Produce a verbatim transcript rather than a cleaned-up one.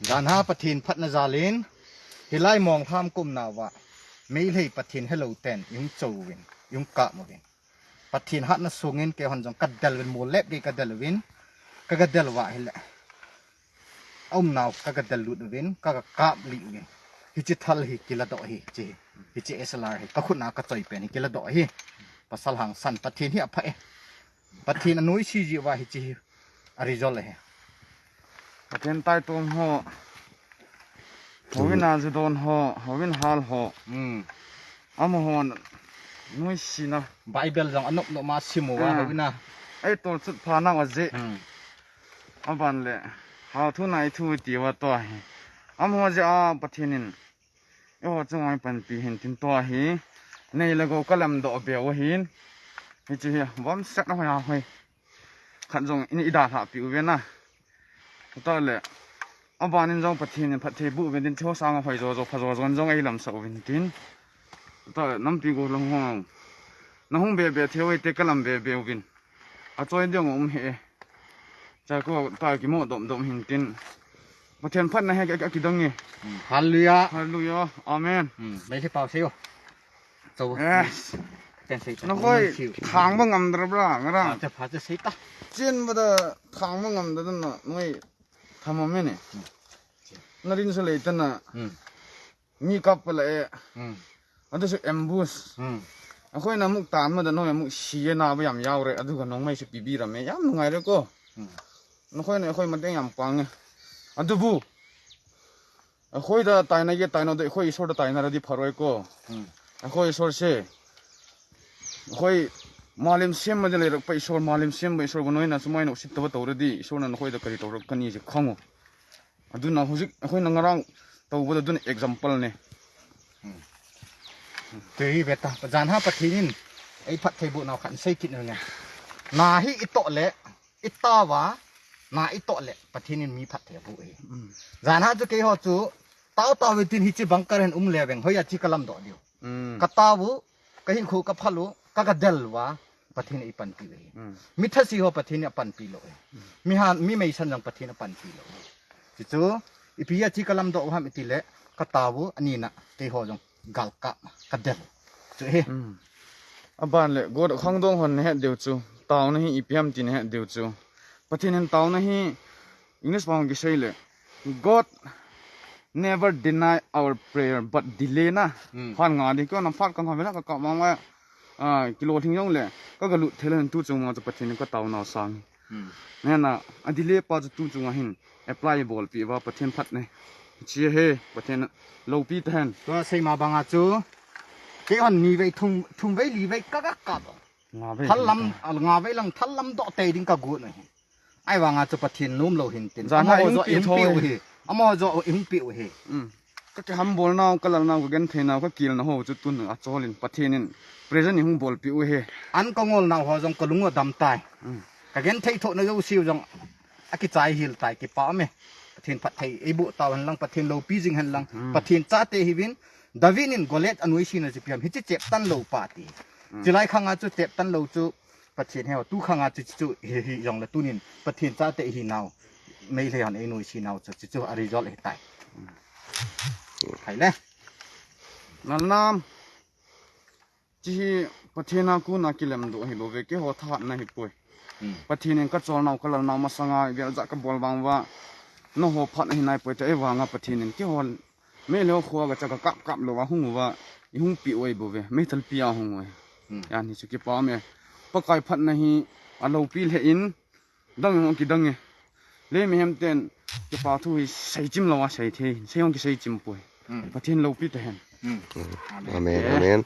Janha Pathen phatna jalin, hilai Monglham ka umnauva, Meitei Pathen helou ten ihung chouvin, ihung kap uvin. Pathen hatna sungin keihon jong ka del uvin, mol lep gei ka del uvin, ka ga del uva ahile, aumnau ka ga del lut uvin, ka ga kap lih uvin. Hiche thal hi kiladoh hi, hiche hi. Hiche S L R hi, ka khutna ka choi pen hi kiladoh hi. Pasal hangsan, Pathen hi apha e. Pathen anoise jiuva hiche hi a result ahi. Pathen taitom ho, houin a jidon ho, houin hal ho. Hmm. Amahon noisena. Bible jong anop nop ma sim uva, ah, houin a. Ei tolchut pha nau ajeh. Hmm. Aban le, hal thu nai thu ti uva tua hi. Amaho jeh a Pathen in eiho chunga panpi hin tin tua hi. Nei le gou ka lamdoh beu ahin. Hiche hi, vomset na hoi a hoi. Khat jong in i dalhah pi uve na. Tua le, aban in jong Pathen in phatthei boh uvin tin, thil sanga hoi jo jo, pha jo jo in jong ei lamsah uvin tin. Tua le, nampi go lang ho. Na hung be be thei u hite, ka lam be be uvin. Achoi ding um hih e. Cha ko ta kimo dom dom hin tin. Pathen phatna hi ka, ka kidang e. Hmm. Hallelujah. Hallelujah. Amen. Hmm. Meitei pau sei o. Chau. Yes. Ten sei ta. Nahoi thangba ngamdra bra ngarang. Pha cha, pha cha sei ta. Chin ba da thangba ngamda na noi. Thamam mene. Hmm. Narin sa leita na. Hmm. Mi kap pala e. Hmm. Adu su ambush. Hmm. Akhoina amuk tan ma da noi amuk si e na ba yam yau re. Adu ka nong mai su pibi ra me. Yam nungai re ko. Hmm. Nakhoina akhoi mateng yam pang e. Adu bu. Akhoi da taina ye taina da akhoi Isor da taina ra di pharoi ko. Hmm. Akhoi Isor se. Akhoi malim sem ma da le rak pa Isor malim sem ba Isor ba noina sumai no sit ta ba tau ra di. Isor na nakhoi da kari tau ra kani je khango. Aduna hojik, akhoina ngarang tobut aduna example ne. Hmm. Tui beta, pajan ha Pathen in, ei phatthei boh nau khat sei kit nge. Na hi i toh le, i tao va, na i toh le, Pathen in mi phatthei boh e. Hmm. Jan ha chu keiho chu, tao tao ve tin hiche bang ka ren um le veng, hoi a chi ka lamdoh diu. Hmm. Ka tao u, ka hinkho ka phal u, ka ga del uva, Pathen in ei panpi u ahi. Hmm. Mi thase ho Pathen in apanpi lou ahi. Hmm. Mi ha, mi meisan jong Pathen in apanpi lou ahi. Chuchu, ipi a chi ka lamdoh u ham iti le, ka tao u, ani na, keiho jong galkap, ka del. Chu ahi. Hmm. Aban le, God khangdong hon nahet diu chu, taona hi ipi ham ti nahet diu chu. Pathen in taona hi, English pao kisei le, God never deny our prayer but delay na. Hmm. Phat nga di ko na phat ka nga vela ka ka ma ma, ah, kilo thing jong le, ka ga lut thei le tu chung ma chu Pathen ka taona sang. Hmm. Ne na, a delay pa chu tu chung a hin apply bol pi va Pathen phat ne. Chi he, Pathen loupi ta hen. Tua sei ma banga chu, keihon ni vei thum, thum vei li vei ka ga ka. Nga vei thal lam, thum ta. Nga vei lang thal lam doh tei ding ka gu na hi. Ahivanga chu Pathen nom lou hin tin. Jan a amaho jo ihung pi thoi. Ihung pi u hi. Amaho jo ihung pi u hi. Mm. Ka kihambol nau, ka lal nau, ka genthei nau, ka kil nau ho chu tun a cholin Pathen in present ihung bolpi u hi. An ka ngol nau ho jong ka lung u adam tai. Mm. Ka genthei thoh na jouse u jong a kichai hel tai, kipa me. Pathen phatthei ei boh tau hen lang, Pathen loupi jing hen lang, mm, Pathen chate hiuvin, David in Goliath anoise na chu ipi ham, hiche chep tan lou pa ti. Mm. Chilai khang a chu chep tan lou chu Pathen he, tu khang a chu, chu, chu, hi, hi, jong le tunin, Pathen chate hi nau, Meitei hon ei noise nau chu, chu, chu, a result hi tai. Hai le. Nal nam. Chi hi Pathen a kona kilem doh hi bou ve, keiho thahatna hi poi. Hmm. Pathen in ka chol nau, ka lal nau masanga, vel ja ka bol vang uva, nangho phat ahi nai poi te, ei vanga Pathen in keiho Meitei ho kho ga cha ka kap kap lou a hung uva, i hung pi u ahi bou ve, meithal pi a hung u ahi. Hmm. Yan hi chu kipa me. Pakai phatna hi a loupi le in, dang hung kidang e. Le mihem ten, kipa thu hi sei chim lou a sei thei, sei hung kisei chim poi. Hmm. Pathen loupi ta hen. Hmm. Amen, amen.